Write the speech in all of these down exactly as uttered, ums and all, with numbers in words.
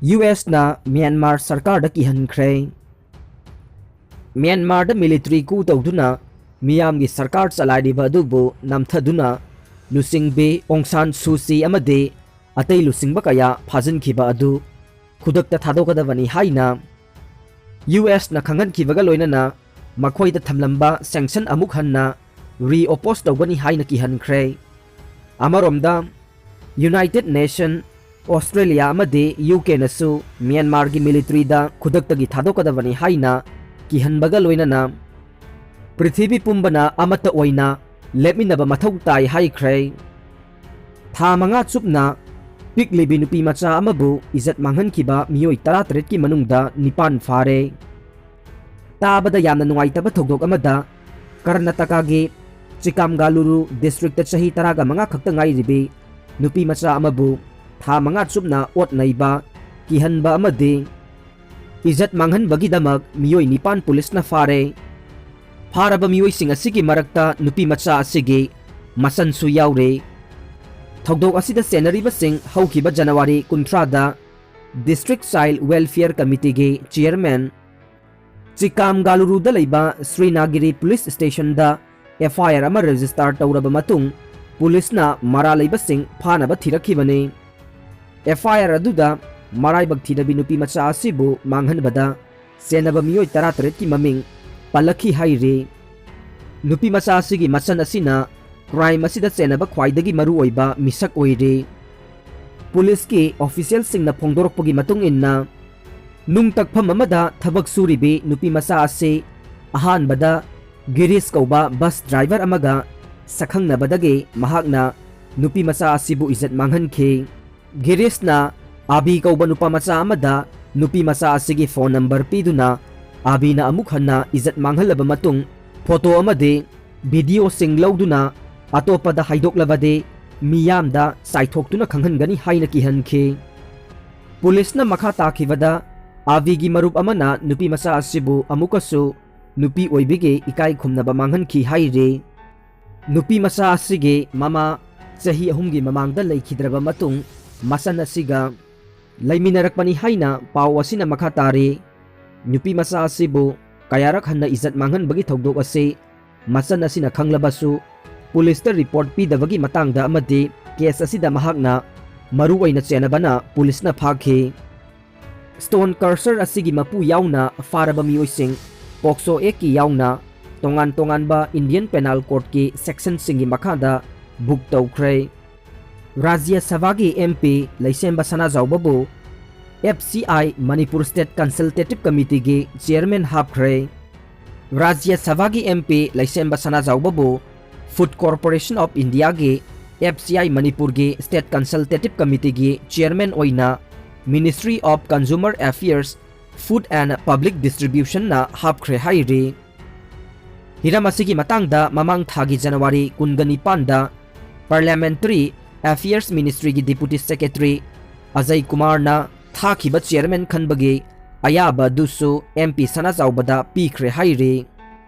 U ꯑꯦꯁꯅ Myanmar ꯁꯔꯀꯥꯔꯗ ꯀꯤꯍꯟꯈ꯭ꯔꯦ꯫ ꯃ꯭ꯌꯥꯟꯃꯥꯔꯗ ꯃꯤꯂꯤꯇꯔꯤ ꯀꯨ ꯇꯧꯗꯨꯅ ꯃꯤꯌꯥꯝꯒꯤ ꯁꯔꯀꯥꯔ ꯆꯂꯥꯏꯔꯤꯕ ꯑꯗꯨꯕꯨ ꯅꯝꯊꯗꯨꯅ ꯂꯨꯆꯤꯡꯕꯤ ꯑꯣꯡ ꯁꯥꯟ ꯁꯨ ꯆꯤ ꯑꯃꯗꯤ ꯑꯇꯩ ꯂꯨꯆꯤꯡꯕ ꯀꯌꯥ ꯐꯥꯖꯤꯟꯈꯤꯕ ꯑꯗꯨ ꯈꯨꯗꯛꯇ ꯊꯥꯗꯣꯛꯀꯗꯕꯅꯤ ꯍꯥꯏꯅ ꯌꯨ ꯑꯦꯁꯅ ꯈꯪꯍꯟꯈꯤꯕꯒ ꯂꯣꯏꯅꯅ ꯃꯈꯣꯏꯗ ꯊꯝꯂꯝꯕ ꯁꯦꯡꯁꯟ ꯑꯃꯨꯛ ꯍꯟꯅ ꯔꯤꯑꯣꯄꯣꯁ ꯇꯧꯒꯅꯤ ꯍꯥꯏꯅ ꯀꯤꯍꯟꯈ꯭ꯔꯦ꯫ ꯑꯃꯔꯣꯝꯗ, ꯌꯨꯅꯥꯏꯇꯦꯗ ꯅꯦꯁꯟ, ꯑꯣꯁꯇ꯭ꯔꯦꯂꯤꯌꯥ ꯑꯃꯗꯤ ꯌꯨ ꯀꯦꯅꯁꯨ ꯃ꯭ꯌꯥꯟꯃꯥꯔꯒꯤ ꯃꯤꯂꯤꯇꯔꯤꯗ ꯈꯨꯗꯛꯇꯒꯤ ꯊꯥꯗꯣꯛꯀꯗꯕꯅꯤ ꯍꯥꯏꯅ ꯀꯤꯍꯟꯕꯒ ꯂꯣꯏꯅꯅ ꯄ꯭ꯔꯤꯊꯤꯕꯤ ꯄꯨꯝꯕꯅ ꯑꯃꯠꯇ ꯑꯣꯏꯅ ꯂꯦꯞꯃꯤꯟꯅꯕ ꯃꯊꯧ ꯇꯥꯏ ꯍꯥꯏꯈ꯭ꯔꯦ꯫ ꯊꯥ ꯃꯉꯥ ꯆꯨꯞꯅ ꯄꯤꯛꯂꯤꯕꯤ ꯅꯨꯄꯤ ꯃꯆꯥ ꯑꯃꯕꯨ ꯏꯖꯠ ꯃꯥꯡꯍꯟꯈꯤꯕ ꯃꯤꯑꯣꯏ ꯇꯔꯥꯇꯔꯦꯠꯀꯤ ꯃꯅꯨꯡꯗ ꯅꯤꯄꯥꯟ ꯐꯥꯔꯦ꯫ ꯇꯥꯕꯗ ꯌꯥꯝꯅ ꯅꯨꯡꯉꯥꯏꯇꯕ ꯊꯧꯗꯣꯛ ꯑꯃꯗ, ꯀꯔꯅꯥꯇꯀꯥꯒꯤ ꯆꯤꯀꯥꯝꯒꯥꯂꯨꯔꯨ ꯗꯤꯁꯇ꯭ꯔꯤꯛꯇ ꯆꯍꯤ ꯇꯔꯥꯒ ꯃꯉꯥ ꯈꯛꯇ ꯉꯥꯏꯔꯤꯕꯤ ꯅꯨꯄꯤ ꯃꯆꯥ ꯑꯃꯕꯨ ꯊꯥ ꯃꯉꯥ ꯆꯨꯞꯅ ꯑꯣꯠ ꯅꯩꯕ, ꯀꯤꯍꯟꯕ ꯑꯃꯗꯤ ꯏꯖꯠ ꯃꯥꯡꯍꯟꯕꯒꯤꯗꯃꯛ ꯃꯤꯑꯣꯏ ꯅꯤꯄꯥꯟ ꯄꯨꯂꯤꯁꯅ ꯐꯥꯔꯦ꯫ ꯐꯥꯔꯕ ꯃꯤꯑꯣꯏꯁꯤꯡ ꯑꯁꯤꯒꯤ ꯃꯔꯛꯇ ꯅꯨꯄꯤ ꯃꯆꯥ ꯑꯁꯤꯒꯤ ꯃꯆꯟꯁꯨ ꯌꯥꯎꯔꯦ꯫ ꯊꯧꯗꯣꯛ ꯑꯁꯤꯗ ꯆꯦꯟꯅꯔꯤꯕꯁꯤꯡ ꯍꯧꯈꯤꯕ January ꯀꯨꯟꯊ꯭ꯔꯥꯗ District Child Welfare Committeeꯒꯤ chairman, ꯆꯤꯀꯥꯝꯒꯥꯂꯨꯔꯨꯗ ꯂꯩꯕ ꯁ꯭ꯔꯤꯅꯥꯒꯤꯔꯤ ꯄꯨꯂꯤꯁ ꯁ꯭ꯇꯦꯁꯟꯗ ꯑꯦꯐ ꯑꯥꯏ ꯑꯥꯔ ꯑꯃ ꯔꯦꯖꯤꯁꯇꯥꯔ ꯇꯧꯔꯕ ꯃꯇꯨꯡ, ꯄꯨꯂꯤꯁꯅ ꯃꯔꯥꯜ ꯂꯩꯕꯁꯤꯡ ꯐꯥꯅꯕ ꯊꯤꯔꯛꯈꯤꯕꯅꯤ꯫ ꯑꯦꯐ ꯑꯥꯏ ꯑꯥꯔ ꯑꯗꯨꯗ ꯃꯔꯥꯏꯕꯛ ꯊꯤꯔꯕꯤ ꯅꯨꯄꯤ ꯃꯆꯥ ꯑꯁꯤꯕꯨ ꯃꯥꯡꯍꯟꯕꯗ ꯆꯦꯟꯅꯕ ꯃꯤꯑꯣꯏ ꯇꯔꯥꯇꯔꯦꯠꯀꯤ ꯃꯃꯤꯡ ꯄꯜꯂꯛꯈꯤ ꯍꯥꯏꯔꯤ꯫ ꯅꯨꯄꯤ ꯃꯆꯥ ꯑꯁꯤꯒꯤ ꯃꯆꯟ ꯑꯁꯤꯅ ꯀ꯭ꯔꯥꯏꯝ ꯑꯁꯤꯗ ꯆꯦꯟꯅꯕ ꯈ꯭ꯋꯥꯏꯗꯒꯤ ꯃꯔꯨꯑꯣꯏꯕ ꯃꯤꯁꯛ ꯑꯣꯏꯔꯤ꯫ ꯄꯨꯂꯤꯁꯀꯤ ꯑꯣꯐꯤꯁꯤꯌꯦꯜꯁꯤꯡꯅ ꯐꯣꯡꯗꯣꯔꯛꯄꯒꯤ ꯃꯇꯨꯡ ꯏꯟꯅ, ꯅꯨꯡ ꯇꯛꯐꯝ ꯑꯃꯗ ꯊꯕꯛ ꯁꯨꯔꯤꯕꯤ ꯅꯨꯄꯤ ꯃꯆꯥ ꯑꯁꯤ ꯑꯍꯥꯟꯕꯗ ꯒꯤꯔꯤꯁ ꯀꯧꯕ ꯕꯁ ꯗ꯭ꯔꯥꯏꯚꯔ ꯑꯃꯒ ꯁꯛꯈꯪꯅꯕꯗꯒꯤ ꯃꯍꯥꯛꯅ ꯅꯨꯄꯤ ꯃꯆꯥ ꯑꯁꯤꯕꯨ ꯏꯖꯠ ꯃꯥꯡꯍꯟꯈꯤ꯫ ꯒꯤꯔꯤꯁꯅ ꯑꯥꯕꯤ ꯀꯧꯕ ꯅꯨꯄꯥ ꯃꯆꯥ ꯑꯃꯗ ꯅꯨꯄꯤ ꯃꯆꯥ ꯑꯁꯤꯒꯤ ꯐꯣꯟ ꯅꯝꯕꯔ ꯄꯤꯗꯨꯅ ꯑꯥꯕꯤꯅ ꯑꯃꯨꯛ ꯍꯟꯅ ꯏꯖꯠ ꯃꯥꯡꯍꯜꯂꯕ ꯃꯇꯨꯡ, ꯐꯣꯇꯣ ꯑꯃꯗꯤ ꯚꯤꯗꯤꯑꯣꯁꯤꯡ ꯂꯧꯗꯨꯅ ꯑꯇꯣꯞꯄꯗ ꯍꯥꯏꯗꯣꯛꯂꯕꯗꯤ ꯃꯤꯌꯥꯝꯗ ꯆꯥꯏꯊꯣꯛꯇꯨꯅ ꯈꯪꯍꯟꯒꯅꯤ ꯍꯥꯏꯅ ꯀꯤꯍꯟꯈꯤ꯫ ꯄꯨꯂꯤꯁꯅ ꯃꯈꯥ ꯇꯥꯈꯤꯕꯗ, ꯑꯥꯕꯤꯒꯤ ꯃꯔꯨꯞ ꯑꯃꯅ ꯅꯨꯄꯤ ꯃꯆꯥ ꯑꯁꯤꯕꯨ ꯑꯃꯨꯛꯀꯁꯨ ꯅꯨꯄꯤ ꯑꯣꯏꯕꯤꯒꯤ ꯏꯀꯥꯏ ꯈꯨꯝꯅꯕ ꯃꯥꯡꯍꯟꯈꯤ ꯍꯥꯏꯔꯤ꯫ ꯅꯨꯄꯤ ꯃꯆꯥ ꯑꯁꯤꯒꯤ ꯃꯃꯥ ꯆꯍꯤ ꯑꯍꯨꯝꯒꯤ ꯃꯃꯥꯡꯗ ꯂꯩꯈꯤꯗ꯭ꯔꯕ ꯃꯇꯨꯡ, ꯃꯆꯟ ꯑꯁꯤꯒ ꯂꯩꯃꯤꯟꯅꯔꯛꯄꯅꯤ ꯍꯥꯏꯅ ꯄꯥꯎ ꯑꯁꯤꯅ ꯃꯈꯥ ꯇꯥꯔꯤ꯫ ꯅꯨꯄꯤ ꯃꯆꯥ ꯑꯁꯤꯕꯨ ꯀꯌꯥꯔꯛ ꯍꯟꯅ ꯏꯖꯠ ꯃꯥꯡꯍꯟꯕꯒꯤ ꯊꯧꯗꯣꯛ ꯑꯁꯤ ꯃꯆꯟ ꯑꯁꯤꯅ ꯈꯪꯂꯕꯁꯨ, ꯄꯨꯂꯤꯁꯇ ꯔꯤꯄꯣꯔꯠ ꯄꯤꯗꯕꯒꯤ ꯃꯇꯥꯡꯗ ꯑꯃꯗꯤ ꯀꯦꯁ ꯑꯁꯤꯗ ꯃꯍꯥꯛꯅ ꯃꯔꯨ ꯑꯣꯏꯅ ꯆꯦꯟꯅꯕꯅ ꯄꯨꯂꯤꯁꯅ ꯐꯥꯈꯤ꯫ ꯁ꯭ꯇꯣꯟ ꯀ꯭ꯔꯁꯔ ꯑꯁꯤꯒꯤ ꯃꯄꯨ ꯌꯥꯎꯅ ꯐꯥꯔꯕ ꯃꯤꯑꯣꯏꯁꯤꯡ ꯄꯣꯛꯁꯣ ꯑꯦꯛꯀꯤ ꯌꯥꯎꯅ ꯇꯣꯉꯥꯟ ꯇꯣꯉꯥꯟꯕ ꯏꯟꯗꯤꯌꯟ ꯄꯦꯅꯥꯜ ꯀꯣꯗꯀꯤ ꯁꯦꯛꯁꯟꯁꯤꯡꯒꯤ ꯃꯈꯥꯗ ꯕꯨꯛ ꯇꯧꯈ꯭ꯔꯦ꯫ ꯔꯥꯖ꯭ꯌ ꯁꯚꯥꯒꯤ ꯑꯦꯝ ꯄꯤ ꯂꯩꯁꯦꯝꯕ ꯁꯅꯥꯖꯥꯎꯕꯕꯨ F C I Manipur state consultative ꯀꯃꯤꯇꯤꯒꯤ ꯆꯤꯌꯔꯃꯦꯟ ꯍꯥꯞꯈ꯭ꯔꯦ꯫ ꯔꯥꯖ꯭ꯌ ꯁꯚꯥꯒꯤ ꯑꯦꯝ ꯄꯤ ꯂꯩꯁꯦꯝꯕ ꯁꯅꯥꯖꯥꯎꯕꯕꯨ Food Corporation of Indiaꯒꯤ ꯑꯦꯐ ꯁꯤ ꯑꯥꯏ ꯃꯅꯤꯄꯨꯔꯒꯤ ꯁ꯭ꯇꯦꯠ ꯀꯟꯁꯜꯇꯦꯇꯤꯚ ꯀꯃꯤꯇꯤꯒꯤ ꯆꯤꯌꯔꯃꯦꯟ ꯑꯣꯏꯅ Ministry of Consumer Affairs, Food and Public Distributionꯅ ꯍꯥꯞꯈ꯭ꯔꯦ ꯍꯥꯏꯔꯤ꯫ ꯍꯤꯔꯝ ꯑꯁꯤꯒꯤ ꯃꯇꯥꯡꯗ ꯃꯃꯥꯡ ꯊꯥꯒꯤ ꯖꯅꯋꯥꯔꯤ ꯀꯨꯟꯒ ꯅꯤꯄꯥꯟꯗ Parliamentary Affairs Ministryꯒꯤ Deputy Secretary ꯑꯖꯌ ꯀꯨꯃꯥꯔꯅ ꯊꯥꯈꯤꯕ ꯆꯤꯌꯔꯃꯦꯟ ꯈꯟꯕꯒꯤ ꯑꯌꯥꯕ ꯑꯗꯨꯁꯨ ꯑꯦꯝ ꯄꯤ ꯁꯅꯥꯖꯥꯎꯕꯗ ꯄꯤꯈ꯭ꯔꯦ ꯍꯥꯏꯔꯤ꯫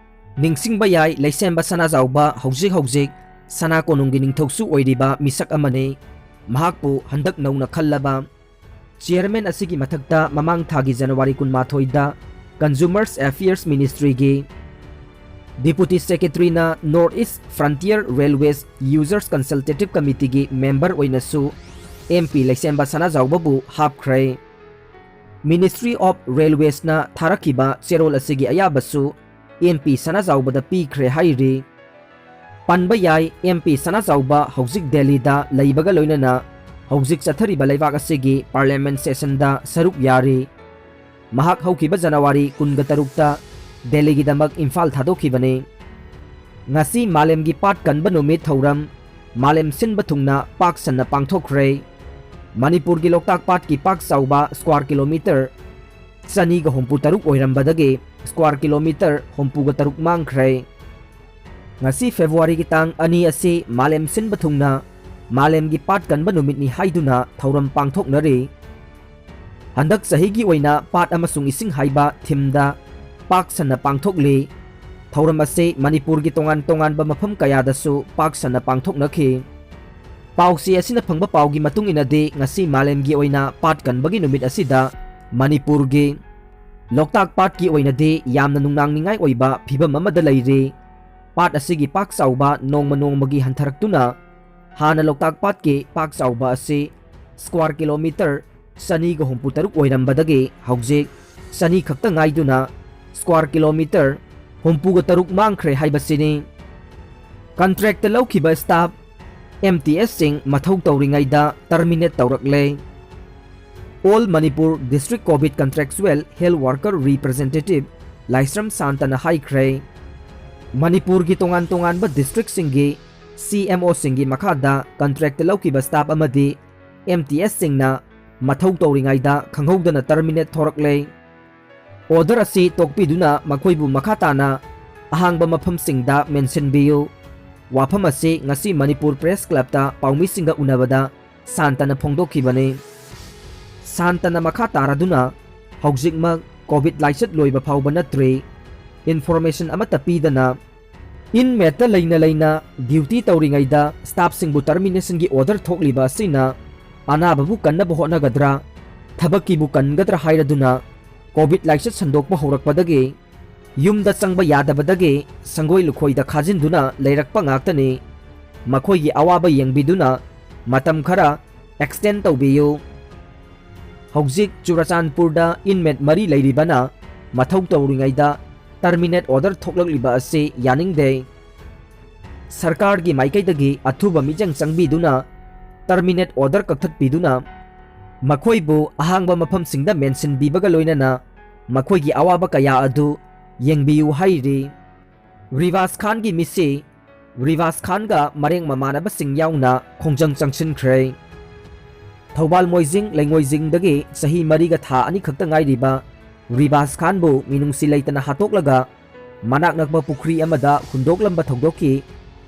ꯅꯤꯡꯁꯤꯡꯕ ꯌꯥꯏ, ꯂꯩꯁꯦꯝꯕ ꯁꯅꯥꯖꯥꯎꯕ ꯍꯧꯖꯤꯛ ꯍꯧꯖꯤꯛ ꯁꯅꯥ ꯀꯣꯅꯨꯡꯒꯤ ꯅꯤꯡꯊꯧꯁꯨ ꯑꯣꯏꯔꯤꯕ ꯃꯤꯁꯛ ꯑꯃꯅꯤ꯫ ꯃꯍꯥꯛꯄꯨ ꯍꯟꯗꯛ ꯅꯧꯅ ꯈꯜꯂꯕ ꯆꯤꯌꯔꯃꯦꯟ ꯑꯁꯤꯒꯤ ꯃꯊꯛꯇ ꯃꯃꯥꯡ ꯊꯥꯒꯤ ꯖꯅꯋꯥꯔꯤ ꯀꯨꯟꯃꯥꯊꯣꯏꯗ Consumers Affairs Ministryꯒꯤ Deputy Secretaryꯅ North East Frontier Railways Users Consultative Committeeꯒꯤ member ꯑꯣꯏꯅꯁꯨ ꯑꯦꯝ ꯄꯤ ꯂꯩꯁꯦꯝꯕ ꯁꯅꯥꯖꯥꯎꯕꯕꯨ ꯍꯥꯞꯈ꯭ꯔꯦ꯫ Ministry of Railwaysꯅ ꯊꯥꯔꯛꯈꯤꯕ ꯆꯦꯔꯣꯜ ꯑꯁꯤꯒꯤ ꯑꯌꯥꯕꯁꯨ ꯑꯦꯝ ꯄꯤ ꯁꯅꯥꯖꯥꯎꯕꯗ ꯄꯤꯈ꯭ꯔꯦ ꯍꯥꯏꯔꯤ꯫ ꯄꯟꯕ ꯌꯥꯏ, ꯑꯦꯝ ꯄꯤ ꯁꯅꯥꯖꯥꯎꯕ ꯍꯧꯖꯤꯛ ꯗꯦꯜꯂꯤꯗ ꯂꯩꯕꯒ ꯂꯣꯏꯅꯅ ꯍꯧꯖꯤꯛ ꯆꯠꯊꯔꯤꯕ ꯂꯩꯕꯥꯛ ꯑꯁꯤꯒꯤ Parliament sessionꯗ ꯁꯔꯨꯛ ꯌꯥꯔꯤ꯫ ꯃꯍꯥꯛ ꯍꯧꯈꯤꯕ ꯖꯅꯋꯥꯔꯤ ꯀꯨꯟꯒ ꯇꯔꯨꯛꯇ ꯗꯦꯜꯂꯤꯒꯤꯗꯃꯛ ꯏꯝꯐꯥꯜ ꯊꯥꯗꯣꯛꯈꯤꯕꯅꯤ꯫ ꯉꯁꯤ ꯃꯥꯂꯦꯝꯒꯤ ꯄꯥꯠ ꯀꯟꯕ ꯅꯨꯃꯤꯠ ꯊꯧꯔꯝ ꯃꯥꯂꯦꯝ ꯁꯤꯟꯕ ꯊꯨꯡꯅ ꯄꯥꯛ ꯁꯟꯅ ꯄꯥꯡꯊꯣꯛꯈ꯭ꯔꯦ꯫ ꯃꯅꯤꯄꯨꯔꯒꯤ ꯂꯣꯛꯇꯥꯛ ꯄꯥꯠꯀꯤ ꯄꯥꯛ ꯆꯥꯎꯕ square kilometre ꯆꯅꯤꯒ ꯍꯨꯝꯐꯨ ꯇꯔꯨꯛ ꯑꯣꯏꯔꯝꯕꯗꯒꯤ square kilometre ꯍꯨꯝꯐꯨꯒ ꯇꯔꯨꯛ ꯃꯥꯡꯈ꯭ꯔꯦ꯫ ꯉꯁꯤ ꯐꯦꯕ꯭ꯔꯨꯋꯥꯔꯤꯒꯤ ꯇꯥꯡ ꯑꯅꯤ ꯑꯁꯤ ꯃꯥꯂꯦꯝ ꯁꯤꯟꯕ ꯊꯨꯡꯅ ꯃꯥꯂꯦꯝꯒꯤ ꯄꯥꯠ ꯀꯟꯕ ꯅꯨꯃꯤꯠꯅꯤ ꯍꯥꯏꯗꯨꯅ ꯊꯧꯔꯝ ꯄꯥꯡꯊꯣꯛꯅꯔꯤ꯫ ꯍꯟꯗꯛ ꯆꯍꯤꯒꯤ ꯑꯣꯏꯅ ꯄꯥꯠ ꯑꯃꯁꯨꯡ ꯏꯁꯤꯡ ꯍꯥꯏꯕ themeꯗ ꯄꯥꯛ ꯁꯟꯅ ꯄꯥꯡꯊꯣꯛꯂꯤ꯫ ꯊꯧꯔꯝ ꯑꯁꯤ ꯃꯅꯤꯄꯨꯔꯒꯤ ꯇꯣꯉꯥꯟ ꯇꯣꯉꯥꯟꯕ ꯃꯐꯝ ꯀꯌꯥꯗꯁꯨ ꯄꯥꯛ ꯁꯟꯅ ꯄꯥꯡꯊꯣꯛꯅꯈꯤ꯫ ꯄꯥꯎꯆꯦ ꯑꯁꯤꯅ ꯐꯪꯕ ꯄꯥꯎꯒꯤ ꯃꯇꯨꯡ ꯏꯟꯅꯗꯤ, ꯉꯁꯤ ꯃꯥꯂꯦꯝꯒꯤ ꯑꯣꯏꯅ ꯄꯥꯠ ꯀꯟꯕꯒꯤ ꯅꯨꯃꯤꯠ ꯑꯁꯤꯗ ꯃꯅꯤꯄꯨꯔꯒꯤ ꯂꯣꯛꯇꯥꯛ ꯄꯥꯠꯀꯤ ꯑꯣꯏꯅꯗꯤ ꯌꯥꯝꯅ ꯅꯨꯡꯅꯥꯡꯅꯤꯡꯉꯥꯏ ꯑꯣꯏꯕ ꯐꯤꯕꯝ ꯑꯃꯗ ꯂꯩꯔꯤ꯫ ꯄꯥꯠ ꯑꯁꯤꯒꯤ ꯄꯥꯛ ꯆꯥꯎꯕ ꯅꯣꯡꯃ ꯅꯣꯡꯃꯒꯤ ꯍꯟꯊꯔꯛꯇꯨꯅ, ꯍꯥꯟꯅ ꯂꯣꯛꯇꯥꯛ ꯄꯥꯠꯀꯤ ꯄꯥꯛ ꯆꯥꯎꯕ ꯑꯁꯤ square kilometre ꯆꯅꯤꯒ ꯍꯨꯝꯐꯨ ꯇꯔꯨꯛ ꯑꯣꯏꯔꯝꯕꯗꯒꯤ ꯍꯧꯖꯤꯛ ꯆꯅꯤ ꯈꯛꯇ ꯉꯥꯏꯗꯨꯅ square kilometre ꯍꯨꯝꯐꯨꯒ ꯇꯔꯨꯛ ꯃꯥꯡꯈ꯭ꯔꯦ ꯍꯥꯏꯕꯁꯤꯅꯤ꯫ Contract ꯂꯧꯈꯤꯕ staff, M T S ꯁꯤꯡ ꯃꯊꯧ ꯇꯧꯔꯤꯉꯩꯗ terminate ꯇꯧꯔꯛꯂꯦ꯫ All Manipur District COVID Contractual Health Worker Representative ꯂꯥꯏꯁ꯭ꯔꯝ ꯁꯥꯟꯇꯅ ꯍꯥꯏꯈ꯭ꯔꯦ, ꯃꯅꯤꯄꯨꯔꯒꯤ ꯇꯣꯉꯥꯟ ꯇꯣꯉꯥꯟꯕ district ꯁꯤꯡꯒꯤ C M O ꯁꯤꯡꯒꯤ ꯃꯈꯥꯗ contract ꯂꯧꯈꯤꯕ staff ꯑꯃꯗꯤ M T S ꯁꯤꯡꯅ ꯃꯊꯧ ꯇꯧꯔꯤꯉꯩꯗ ꯈꯪꯍꯧꯗꯅ terminate ꯊꯣꯔꯛꯂꯦ꯫ Order ꯑꯁꯤ ꯇꯣꯛꯄꯤꯗꯨꯅ ꯃꯈꯣꯏꯕꯨ ꯃꯈꯥ ꯇꯥꯅ ꯑꯍꯥꯡꯕ ꯃꯐꯝꯁꯤꯡꯗ ꯃꯦꯟꯁꯤꯟꯕꯤꯌꯨ꯫ ꯋꯥꯐꯝ ꯑꯁꯤ ꯉꯁꯤ ꯃꯅꯤꯄꯨꯔ Press Club ꯇ ꯄꯥꯎꯃꯤꯁꯤꯡꯒ ꯎꯅꯕꯗ ꯁꯥꯟꯇꯅ ꯐꯣꯡꯗꯣꯛꯈꯤꯕꯅꯤ꯫ ꯁꯥꯟꯇꯅ ꯃꯈꯥ ꯇꯥꯔꯗꯨꯅ, ꯍꯧꯖꯤꯛꯃꯛ COVID ꯂꯥꯏꯆꯠ ꯂꯣꯏꯕ ꯐꯥꯎꯕ ꯅꯠꯇ꯭ꯔꯤ꯫ Information ꯑꯃꯠꯇ ꯄꯤꯗꯅ, inmate ꯇ ꯂꯩꯅ ꯂꯩꯅ duty ꯇꯧꯔꯤꯉꯩꯗ staff ꯁꯤꯡꯕꯨ termination ꯒꯤ order ꯊꯣꯛꯂꯤꯕ ꯑꯁꯤꯅ ꯑꯅꯥꯕꯕꯨ ꯀꯟꯅꯕ ꯍꯣꯠꯅꯒꯗ꯭ꯔꯥ, ꯊꯕꯛꯀꯤꯕꯨ ꯀꯟꯒꯗ꯭ꯔꯥ ꯍꯥꯏꯔꯗꯨꯅ, COVID ꯂꯥꯏꯆꯠ ꯁꯟꯗꯣꯛꯄ ꯍꯧꯔꯛꯄꯗꯒꯤ ꯌꯨꯝꯗ ꯆꯪꯕ ꯌꯥꯗꯕꯗꯒꯤ ꯁꯪꯒꯣꯏ ꯂꯨꯈꯣꯏꯗ ꯈꯥꯖꯤꯟꯗꯨꯅ ꯂꯩꯔꯛꯄ ꯉꯥꯛꯇꯅꯤ꯫ ꯃꯈꯣꯏꯒꯤ ꯑꯋꯥꯕ ꯌꯦꯡꯕꯤꯗꯨꯅ ꯃꯇꯝ ꯈꯔ extend ꯇꯧꯕꯤꯌꯨ꯫ ꯍꯧꯖꯤꯛ ꯆꯨꯔꯆꯥꯟꯄꯨꯔꯗ inmate ꯃꯔꯤ ꯂꯩꯔꯤꯕꯅ ꯃꯊꯧ ꯇꯧꯔꯤꯉꯩꯗ terminate order ꯊꯣꯛꯂꯛꯂꯤꯕ ꯑꯁꯤ ꯌꯥꯅꯤꯡꯗꯦ꯫ ꯁꯔꯀꯥꯔꯒꯤ ꯃꯥꯏꯀꯩꯗꯒꯤ ꯑꯊꯨꯕ ꯃꯤꯠꯌꯦꯡ ꯆꯪꯕꯤꯗꯨꯅ terminate order ꯀꯛꯊꯠꯄꯤꯗꯨꯅ ꯃꯈꯣꯏꯕꯨ ꯑꯍꯥꯡꯕ ꯃꯐꯝꯁꯤꯡꯗ ꯃꯦꯟꯁꯤꯟꯕꯤꯕꯒ ꯂꯣꯏꯅꯅ ꯃꯈꯣꯏꯒꯤ ꯑꯋꯥꯕ ꯀꯌꯥ ꯑꯗꯨ ꯌꯦꯡꯕꯤꯌꯨ ꯍꯥꯏꯔꯤ꯫ ꯔꯤꯕꯥꯁ ꯈꯥꯟꯒꯤ ꯃꯤꯠꯁꯤ ꯔꯤꯕꯥꯁ ꯈꯥꯟꯒ ꯃꯔꯦꯡ ꯃꯃꯥꯟꯅꯕꯁꯤꯡ ꯌꯥꯎꯅ ꯈꯣꯡꯖꯪ ꯆꯪꯁꯤꯟꯈ꯭ꯔꯦ꯫ ꯊꯧꯕꯥꯜ ꯃꯣꯏꯖꯤꯡ ꯂꯩꯉꯣꯏꯖꯤꯡꯗꯒꯤ ꯆꯍꯤ ꯃꯔꯤꯒ ꯊꯥ ꯑꯅꯤ ꯈꯛꯇ ꯉꯥꯏꯔꯤꯕ ꯔꯤꯕꯥꯁ ꯈꯥꯟꯕꯨ ꯃꯤꯅꯨꯡꯁꯤ ꯂꯩꯇꯅ ꯍꯥꯠꯇꯣꯛꯂꯒ ꯃꯅꯥꯛ ꯅꯛꯄ ꯄꯨꯈ꯭ꯔꯤ ꯑꯃꯗ ꯍꯨꯟꯗꯣꯛꯂꯝꯕ ꯊꯧꯗꯣꯛꯀꯤ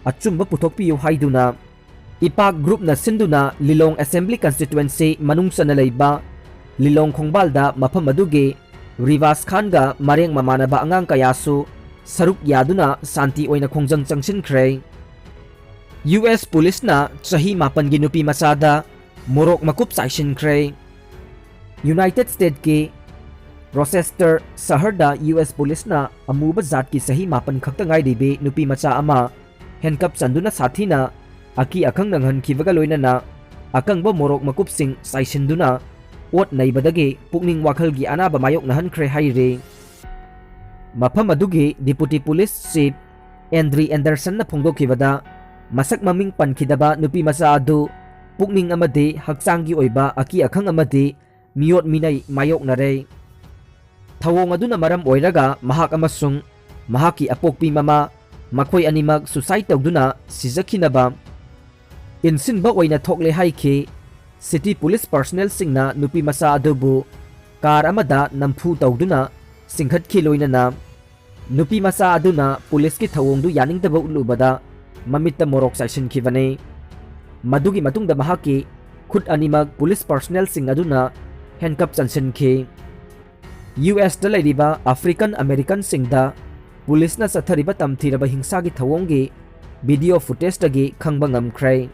ꯑꯆꯨꯝꯕ ꯄꯨꯊꯣꯛꯄꯤꯌꯨ ꯍꯥꯏꯗꯨꯅ ꯏꯄꯥꯛ group ꯅ ꯁꯤꯟꯗꯨꯅ ꯂꯤꯂꯣꯡ Assembly Constituency ꯃꯅꯨꯡ ꯆꯟꯅ ꯂꯩꯕ ꯂꯤꯂꯣꯡ ꯈꯣꯡꯕꯥꯜꯗ ꯃꯐꯝ ꯑꯗꯨꯒꯤ ꯔꯤꯕꯥꯁ ꯈꯥꯟꯒ ꯃꯔꯦꯡ ꯃꯃꯥꯟꯅꯕ ꯑꯉꯥꯡ ꯀꯌꯥꯁꯨ ꯁꯔꯨꯛ ꯌꯥꯗꯨꯅ ꯁꯥꯟꯇꯤ ꯑꯣꯏꯅ ꯈꯣꯡꯖꯪ ꯆꯪꯁꯤꯟꯈ꯭ꯔꯦ꯫ ꯌꯨ ꯑꯦꯁ ꯄꯨꯂꯤꯁꯅ ꯆꯍꯤ ꯃꯥꯄꯟꯒꯤ ꯅꯨꯄꯤ ꯃꯆꯥꯗ ꯃꯣꯔꯣꯛ ꯃꯀꯨꯞ ꯆꯥꯏꯁꯤꯟꯈ꯭ꯔꯦ꯫ ꯌꯨꯅꯥꯏꯇꯦꯗ ꯁ꯭ꯇꯦꯠꯀꯤ ꯔꯣꯆꯦꯁꯇꯔ ꯁꯍꯔꯗ ꯌꯨ ꯑꯦꯁ ꯄꯨꯂꯤꯁꯅ ꯑꯃꯨꯕ ꯖꯥꯠꯀꯤ ꯆꯍꯤ ꯃꯥꯄꯟ ꯈꯛꯇ ꯉꯥꯏꯔꯤꯕꯤ ꯅꯨꯄꯤ ꯃꯆꯥ ꯑꯃ ꯍꯦꯟꯀꯞ ꯆꯟꯗꯨꯅ ꯁꯥꯊꯤꯅ ꯑꯀꯤ ꯑꯈꯪ ꯅꯪꯍꯟꯈꯤꯕꯒ ꯂꯣꯏꯅꯅ ꯑꯀꯪꯕ ꯃꯣꯔꯣꯛ ꯃꯀꯨꯞꯁꯤꯡ ꯆꯥꯏꯁꯤꯟꯗꯨꯅ ꯑꯣꯠ ꯅꯩꯕꯗꯒꯤ ꯄꯨꯛꯅꯤꯡ ꯋꯥꯈꯜꯒꯤ ꯑꯅꯥꯕ ꯃꯥꯌꯣꯛꯅꯍꯟꯈ꯭ꯔꯦ ꯍꯥꯏꯔꯤ꯫ ꯃꯐꯝ ꯑꯗꯨꯒꯤ ꯗꯤꯄꯨꯇꯤ ꯄꯨꯂꯤꯁ ꯆꯤꯐ ꯑꯦꯟꯗ꯭ꯔꯤ ꯑꯦꯟꯗꯔꯁꯟꯅ ꯐꯣꯡꯗꯣꯛꯈꯤꯕꯗ, ꯃꯁꯛ ꯃꯃꯤꯡ ꯄꯟꯈꯤꯗꯕ ꯅꯨꯄꯤ ꯃꯆꯥ ꯑꯗꯨ ꯄꯨꯛꯅꯤꯡ ꯑꯃꯗꯤ ꯍꯛꯆꯥꯡꯒꯤ ꯑꯣꯏꯕ ꯑꯀꯤ ꯑꯈꯪ ꯑꯃꯗꯤ ꯃꯤꯑꯣꯠ ꯃꯤꯅꯩ ꯃꯥꯌꯣꯛꯅꯔꯦ꯫ ꯊꯧꯑꯣꯡ ꯑꯗꯨꯅ ꯃꯔꯝ ꯑꯣꯏꯔꯒ ꯃꯍꯥꯛ ꯑꯃꯁꯨꯡ ꯃꯍꯥꯛꯀꯤ ꯑꯄꯣꯛꯄꯤ ꯃꯃꯥ, ꯃꯈꯣꯏ ꯑꯅꯤꯃꯛ ꯁꯨꯁꯥꯏꯗ ꯇꯧꯗꯨꯅ ꯁꯤꯖꯈꯤꯅꯕ ꯏꯟꯁꯤꯟꯕ ꯑꯣꯏꯅ ꯊꯣꯛꯂꯦ ꯍꯥꯏꯈꯤ꯫ ꯁꯤꯇꯤ ꯄꯨꯂꯤꯁ ꯄꯔꯁꯅꯦꯜꯁꯤꯡꯅ ꯅꯨꯄꯤ ꯃꯆꯥ ꯑꯗꯨꯕꯨ ꯀꯥꯔ ꯑꯃꯗ ꯅꯝꯐꯨ ꯇꯧꯗꯨꯅ ꯆꯤꯡꯈꯠꯈꯤ, ꯂꯣꯏꯅꯅ ꯅꯨꯄꯤ ꯃꯆꯥ ꯑꯗꯨꯅ ꯄꯨꯂꯤꯁꯀꯤ ꯊꯧꯑꯣꯡꯗꯨ ꯌꯥꯅꯤꯡꯗꯕ ꯎꯠꯂꯨꯕꯗ ꯃꯃꯤꯠꯇ ꯃꯣꯔꯣꯛ ꯆꯥꯏꯁꯤꯟꯈꯤꯕꯅꯤ꯫ ꯃꯗꯨꯒꯤ ꯃꯇꯨꯡꯗ ꯃꯍꯥꯛꯀꯤ ꯈꯨꯠ ꯑꯅꯤꯃꯛ ꯄꯨꯂꯤꯁ ꯄꯔꯁꯅꯦꯜꯁꯤꯡ ꯑꯗꯨꯅ ꯍꯦꯟꯀꯞ ꯆꯟꯁꯤꯟꯈꯤ꯫ ꯌꯨ ꯑꯦꯁꯇ ꯂꯩꯔꯤꯕ ꯑꯐ꯭ꯔꯤꯀꯟ ꯑꯃꯦꯔꯤꯀꯟꯁꯤꯡꯗ ꯄꯨꯂꯤꯁꯅ ꯆꯠꯊꯔꯤꯕ ꯇꯝꯊꯤꯔꯕ ꯍꯤꯡꯁꯥꯒꯤ ꯊꯧꯑꯣꯡꯒꯤ ꯚꯤꯗꯤꯑꯣ ꯐꯨꯇꯦꯖꯇꯒꯤ ꯈꯪꯕ ꯉꯝꯈ꯭ꯔꯦ꯫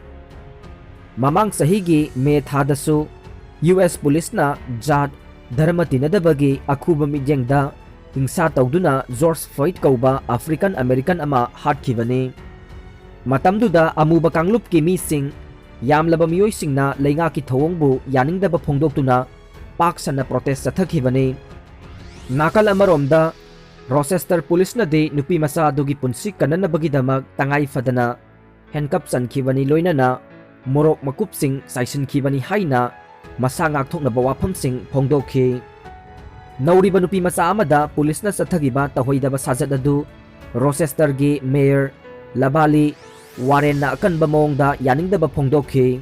ꯃꯃꯥꯡ ꯆꯍꯤꯒꯤ ꯃꯦ ꯊꯥꯗꯁꯨ ꯌꯨ ꯑꯦꯁ ꯄꯨꯂꯤꯁꯅ ꯖꯥꯠ, ꯙꯔꯃ ꯇꯤꯟꯅꯗꯕꯒꯤ ꯑꯈꯨꯕ ꯃꯤꯠꯌꯦꯡꯗ ꯍꯤꯡꯁꯥ ꯇꯧꯗꯨꯅ ꯖꯣꯔꯖ ꯐ꯭ꯂꯣꯏꯗ ꯀꯧꯕ ꯑꯐ꯭ꯔꯤꯀꯟ ꯑꯃꯦꯔꯤꯀꯟ ꯑꯃ ꯍꯥꯠꯈꯤꯕꯅꯤ꯫ ꯃꯇꯝꯗꯨꯗ ꯑꯃꯨꯕ ꯀꯥꯡꯂꯨꯞꯀꯤ ꯃꯤꯁꯤꯡ ꯌꯥꯝꯂꯕ ꯃꯤꯑꯣꯏꯁꯤꯡꯅ ꯂꯩꯉꯥꯛꯀꯤ ꯊꯧꯑꯣꯡꯕꯨ ꯌꯥꯅꯤꯡꯗꯕ ꯐꯣꯡꯗꯣꯛꯇꯨꯅ ꯄꯥꯛ ꯁꯟꯅ ꯄ꯭ꯔꯣꯇꯦꯁ ꯆꯠꯊꯈꯤꯕꯅꯤ꯫ ꯅꯥꯀꯜ ꯑꯃꯔꯣꯝꯗ, ꯔꯣꯆꯦꯁꯇꯔ ꯄꯨꯂꯤꯁꯅꯗꯤ ꯅꯨꯄꯤ ꯃꯆꯥ ꯑꯗꯨꯒꯤ ꯄꯨꯟꯁꯤ ꯀꯟꯅꯅꯕꯒꯤꯗꯃꯛ ꯇꯉꯥꯏ ꯐꯗꯅ ꯍꯦꯟꯀꯞ ꯆꯟꯈꯤꯕꯅꯤ, ꯂꯣꯏꯅꯅ ꯃꯣꯔꯣꯛ ꯃꯀꯨꯞꯁꯤꯡ ꯆꯥꯏꯁꯤꯟꯈꯤꯕꯅꯤ ꯍꯥꯏꯅ ꯃꯁꯥ ꯉꯥꯛꯊꯣꯛꯅꯕ ꯋꯥꯐꯝꯁꯤꯡ ꯐꯣꯡꯗꯣꯛꯈꯤ꯫ ꯅꯧꯔꯤꯕ ꯅꯨꯄꯤ ꯃꯆꯥ ꯑꯃꯗ ꯄꯨꯂꯤꯁꯅ ꯆꯠꯊꯈꯤꯕ ꯇꯧꯍꯩꯗꯕ ꯁꯥꯖꯠ ꯑꯗꯨ ꯔꯣꯆꯦꯁꯇꯔꯒꯤ ꯃꯦꯌꯔ ꯂꯕꯥꯂꯤ ꯋꯥꯔꯦꯟꯅ ꯑꯀꯟꯕ ꯃꯑꯣꯡꯗ ꯌꯥꯅꯤꯡꯗꯕ ꯐꯣꯡꯗꯣꯛꯈꯤ꯫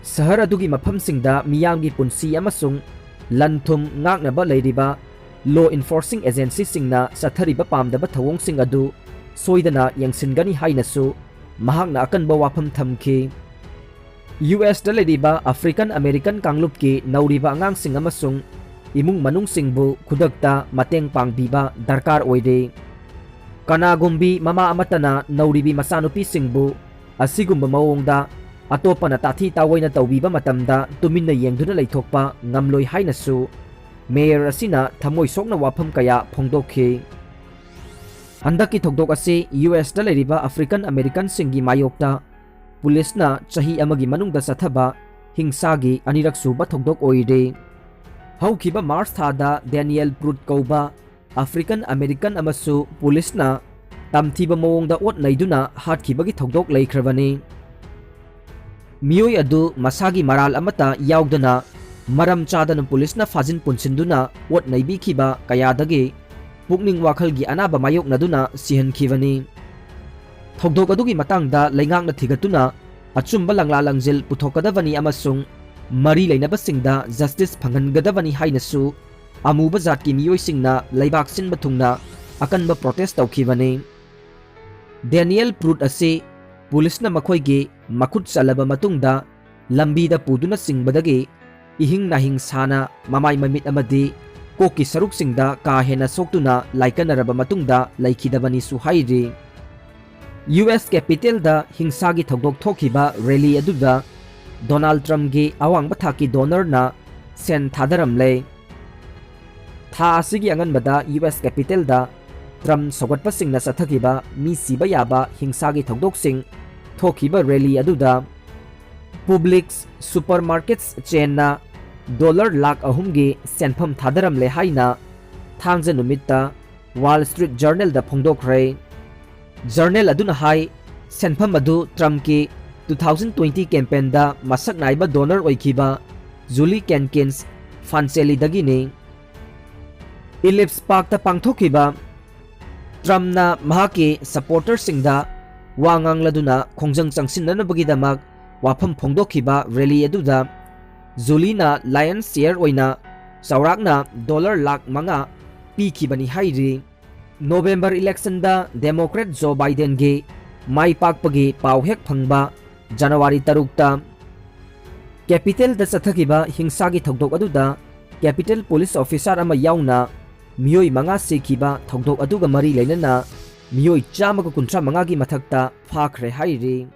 ꯁꯍꯔ ꯑꯗꯨꯒꯤ ꯃꯐꯝꯁꯤꯡꯗ ꯃꯤꯌꯥꯝꯒꯤ ꯄꯨꯟꯁꯤ ꯑꯃꯁꯨꯡ ꯂꯟ ꯊꯨꯝ ꯉꯥꯛꯅꯕ ꯂꯩꯔꯤꯕ ꯂꯣ ꯏꯟꯐꯣꯔꯁꯤꯡ ꯑꯦꯖꯦꯟꯁꯤꯁꯤꯡꯅ ꯆꯠꯊꯔꯤꯕ ꯄꯥꯝꯗꯕ ꯊꯧꯑꯣꯡꯁꯤꯡ ꯑꯗꯨ ꯁꯣꯏꯗꯅ ꯌꯦꯡꯁꯤꯟꯒꯅꯤ ꯍꯥꯏꯅꯁꯨ ꯃꯍꯥꯛꯅ ꯑꯀꯟꯕ ꯋꯥꯐꯝ ꯊꯝꯈꯤ꯫ ꯌꯨ ꯑꯦꯁꯇ ꯂꯩꯔꯤꯕ ꯑꯐ꯭ꯔꯤꯀꯟ ꯑꯃꯦꯔꯤꯀꯟ ꯀꯥꯡꯂꯨꯞꯀꯤ ꯅꯧꯔꯤꯕ ꯑꯉꯥꯡꯁꯤꯡ ꯑꯃꯁꯨꯡ ꯏꯃꯨꯡ ꯃꯅꯨꯡꯁꯤꯡꯕꯨ ꯈꯨꯗꯛꯇ ꯃꯇꯦꯡ ꯄꯥꯡꯕꯤꯕ ꯗꯔꯀꯥꯔ ꯑꯣꯏꯔꯦ꯫ ꯀꯅꯥꯒꯨꯝꯕꯤ ꯃꯃꯥ ꯑꯃꯠꯇꯅ ꯅꯧꯔꯤꯕꯤ ꯃꯆꯥꯅꯨꯄꯤꯁꯤꯡꯕꯨ ꯑꯁꯤꯒꯨꯝꯕ ꯃꯑꯣꯡꯗ ꯑꯇꯣꯞꯄꯅ ꯇꯥꯊꯤ ꯇꯥꯑꯣꯏꯅ ꯇꯧꯕꯤꯕ ꯃꯇꯝꯗ ꯇꯨꯃꯤꯟꯅ ꯌꯦꯡꯗꯨꯅ ꯂꯩꯊꯣꯛꯄ ꯉꯝꯂꯣꯏ ꯍꯥꯏꯅꯁꯨ ꯃꯦꯌꯔ ꯑꯁꯤꯅ ꯊꯃꯣꯏ ꯁꯣꯛꯅ ꯋꯥꯐꯝ ꯀꯌꯥ ꯐꯣꯡꯗꯣꯛꯈꯤ꯫ ꯍꯟꯗꯛꯀꯤ ꯊꯧꯗꯣꯛ ꯑꯁꯤ ꯌꯨ ꯑꯦꯁꯇ ꯂꯩꯔꯤꯕ ꯑꯐ꯭ꯔꯤꯀꯟ ꯑꯃꯦꯔꯤꯀꯟꯁꯤꯡꯒꯤ ꯃꯥꯌꯣꯛꯇ ꯄꯨꯂꯤꯁꯅ ꯆꯍꯤ ꯑꯃꯒꯤ ꯃꯅꯨꯡꯗ ꯆꯠꯊꯕ ꯍꯤꯡꯁꯥꯒꯤ ꯑꯅꯤꯔꯛ ꯁꯨꯕ ꯊꯧꯗꯣꯛ ꯑꯣꯏꯔꯦ꯫ ꯍꯧꯈꯤꯕ ꯃꯥꯔꯆ ꯊꯥꯗ ꯗꯦꯅꯤꯌꯦꯜ ꯄ꯭ꯔꯨꯠ ꯀꯧꯕ ꯑꯐ꯭ꯔꯤꯀꯟ ꯑꯃꯦꯔꯤꯀꯟ ꯑꯃꯁꯨ ꯄꯨꯂꯤꯁꯅ ꯇꯝꯊꯤꯕ ꯃꯑꯣꯡꯗ ꯑꯣꯠ ꯅꯩꯗꯨꯅ ꯍꯥꯠꯈꯤꯕꯒꯤ ꯊꯧꯗꯣꯛ ꯂꯩꯈ꯭ꯔꯕꯅꯤ꯫ ꯃꯤꯑꯣꯏ ꯑꯗꯨ ꯃꯁꯥꯒꯤ ꯃꯔꯥꯜ ꯑꯃꯠꯇ ꯌꯥꯎꯗꯅ ꯃꯔꯝ ꯆꯥꯗꯅ ꯄꯨꯂꯤꯁꯅ ꯐꯥꯖꯤꯟ ꯄꯨꯟꯁꯤꯟꯗꯨꯅ ꯑꯣꯠ ꯅꯩꯕꯤꯈꯤꯕ ꯀꯌꯥꯗꯒꯤ ꯄꯨꯛꯅꯤꯡ ꯋꯥꯈꯜꯒꯤ ꯑꯅꯥꯕ ꯃꯥꯌꯣꯛꯅꯗꯨꯅ ꯁꯤꯍꯟꯈꯤꯕꯅꯤ꯫ ꯊꯧꯗꯣꯛ ꯑꯗꯨꯒꯤ ꯃꯇꯥꯡꯗ ꯂꯩꯉꯥꯛꯅ ꯊꯤꯒꯠꯇꯨꯅ ꯑꯆꯨꯝꯕ ꯂꯪꯂꯥ ꯂꯪꯖꯤꯜ ꯄꯨꯊꯣꯛꯀꯗꯕꯅꯤ ꯑꯃꯁꯨꯡ ꯃꯔꯤ ꯂꯩꯅꯕꯁꯤꯡꯗ ꯖꯁꯇꯤꯁ ꯐꯪꯍꯟꯒꯗꯕꯅꯤ ꯍꯥꯏꯅꯁꯨ ꯑꯃꯨꯕ ꯖꯥꯠꯀꯤ ꯃꯤꯑꯣꯏꯁꯤꯡꯅ ꯂꯩꯕꯥꯛ ꯁꯤꯟꯕ ꯊꯨꯡꯅ ꯑꯀꯟꯕ ꯄ꯭ꯔꯣꯇꯦꯁ ꯇꯧꯈꯤꯕꯅꯤ꯫ ꯗꯦꯅꯤꯌꯦꯜ ꯄ꯭ꯔꯨꯠ ꯑꯁꯤ ꯄꯨꯂꯤꯁꯅ ꯃꯈꯣꯏꯒꯤ ꯃꯈꯨꯠ ꯆꯜꯂꯕ ꯃꯇꯨꯡꯗ ꯂꯝꯕꯤꯗ ꯄꯨꯗꯨꯅ ꯆꯤꯡꯕꯗꯒꯤ ꯏꯍꯤꯡ ꯅꯥꯍꯤꯡ ꯁꯥꯅ ꯃꯃꯥꯏ ꯃꯃꯤꯠ ꯑꯃꯗꯤ ꯀꯣꯛꯀꯤ ꯁꯔꯨꯛꯁꯤꯡꯗ ꯀꯥ ꯍꯦꯟꯅ ꯁꯣꯛꯇꯨꯅ ꯂꯥꯏꯀꯠꯅꯔꯕ ꯃꯇꯨꯡꯗ ꯂꯩꯈꯤꯗꯕꯅꯤꯁꯨ ꯍꯥꯏꯔꯤ꯫ ꯌꯨ ꯑꯦꯁ ꯀꯦꯄꯤꯇꯦꯜꯗ ꯍꯤꯡꯁꯥꯒꯤ ꯊꯧꯗꯣꯛ ꯊꯣꯛꯈꯤꯕ ꯔꯦꯂꯤ ꯑꯗꯨꯗ ꯗꯣꯅꯥꯜꯗ ꯇ꯭ꯔꯝꯞꯒꯤ ꯑꯋꯥꯡꯕ ꯊꯥꯛꯀꯤ ꯗꯣꯅꯔꯅ ꯁꯦꯟ ꯊꯥꯗꯔꯝꯂꯦ꯫ ꯊꯥ ꯑꯁꯤꯒꯤ ꯑꯉꯟꯕꯗ ꯌꯨ ꯑꯦꯁ ꯀꯦꯄꯤꯇꯦꯜꯗ ꯇ꯭ꯔꯝꯞ ꯁꯧꯒꯠꯄꯁꯤꯡꯅ ꯆꯠꯊꯈꯤꯕ ꯃꯤ ꯁꯤꯕ ꯌꯥꯕ ꯍꯤꯡꯁꯥꯒꯤ ꯊꯧꯗꯣꯛꯁꯤꯡ ꯊꯣꯛꯈꯤꯕ ꯔꯦꯂꯤ ꯑꯗꯨꯗ ꯄꯨꯕ꯭ꯂꯤꯛꯁ ꯁꯨꯄꯔꯃꯥꯔꯀꯦꯠꯁ ꯆꯦꯟꯅ ꯗꯣꯂꯔ ꯂꯥꯈ ꯑꯍꯨꯝꯒꯤ ꯁꯦꯟꯐꯝ ꯊꯥꯗꯔꯝꯂꯦ ꯍꯥꯏꯅ ꯊꯥꯡꯖ ꯅꯨꯃꯤꯠꯇ ꯋꯥꯜ ꯁ꯭ꯇ꯭ꯔꯤꯠ ꯖꯔꯅꯦꯜꯗ ꯐꯣꯡꯗꯣꯛꯈ꯭ꯔꯦ꯫ ꯖꯔꯅꯦꯜ ꯑꯗꯨꯅ ꯍꯥꯏ, ꯁꯦꯟꯐꯝ ꯑꯗꯨ ꯇ꯭ꯔꯝꯞꯀꯤ ꯇꯨ ꯊꯥꯎꯖꯟ ꯇ꯭ꯋꯦꯟꯇꯤ ꯀꯦꯝꯄꯦꯟꯗ ꯃꯁꯛ ꯅꯥꯏꯕ ꯗꯣꯅꯔ ꯑꯣꯏꯈꯤꯕ ꯖꯨꯂꯤ ꯀꯦꯟꯀꯤꯟꯁ ꯐꯥꯟꯁꯦꯂꯤꯗꯒꯤꯅꯤ꯫ ꯏꯂꯤꯞꯁ ꯄꯥꯔꯛꯇ ꯄꯥꯡꯊꯣꯛꯈꯤꯕ ꯇ꯭ꯔꯝꯞꯅ ꯃꯍꯥꯛꯀꯤ ꯁꯄꯣꯔꯇꯔꯁꯤꯡꯗ ꯋꯥ ꯉꯥꯡꯂꯗꯨꯅ ꯈꯣꯡꯖꯪ ꯆꯪꯁꯤꯟꯅꯅꯕꯒꯤꯗꯃꯛ ꯋꯥꯐꯝ ꯐꯣꯡꯗꯣꯛꯈꯤꯕ ꯔꯦꯂꯤ ꯑꯗꯨꯗ ꯖꯨꯂꯤꯅ ꯂꯥꯌꯟꯁ ꯁꯤꯌꯔ ꯑꯣꯏꯅ ꯆꯥꯎꯔꯥꯛꯅ ꯗꯣꯂꯔ ꯂꯥꯈ ꯃꯉꯥ ꯄꯤꯈꯤꯕꯅꯤ ꯍꯥꯏꯔꯤ꯫ ꯅꯣꯕꯦꯝꯕꯔ ꯏꯂꯦꯛꯁꯟꯗ ꯗꯦꯃꯣꯀ꯭ꯔꯦꯠ ꯖꯣ ꯕꯥꯏꯗꯦꯟꯒꯤ ꯃꯥꯏ ꯄꯥꯛꯄꯒꯤ ꯄꯥꯎ ꯍꯦꯛ ꯐꯪꯕ ꯖꯅꯋꯥꯔꯤ ꯇꯔꯨꯛꯇ ꯀꯦꯄꯤꯇꯦꯜꯗ ꯆꯠꯊꯈꯤꯕ ꯍꯤꯡꯁꯥꯒꯤ ꯊꯧꯗꯣꯛ ꯑꯗꯨꯗ ꯀꯦꯄꯤꯇꯦꯜ ꯄꯨꯂꯤꯁ ꯑꯣꯐꯤꯁꯥꯔ ꯑꯃ ꯌꯥꯎꯅ ꯃꯤꯑꯣꯏ ꯃꯉꯥ ꯁꯤꯈꯤꯕ ꯊꯧꯗꯣꯛ ꯑꯗꯨꯒ ꯃꯔꯤ ꯂꯩꯅꯅ ꯃꯤꯑꯣꯏ ꯆꯥꯝꯃꯒ ꯀꯨꯟꯊ꯭ꯔꯥ ꯃꯉꯥꯒꯤ ꯃꯊꯛꯇ ꯐꯥꯈ꯭ꯔꯦ ꯍꯥꯏꯔꯤ꯫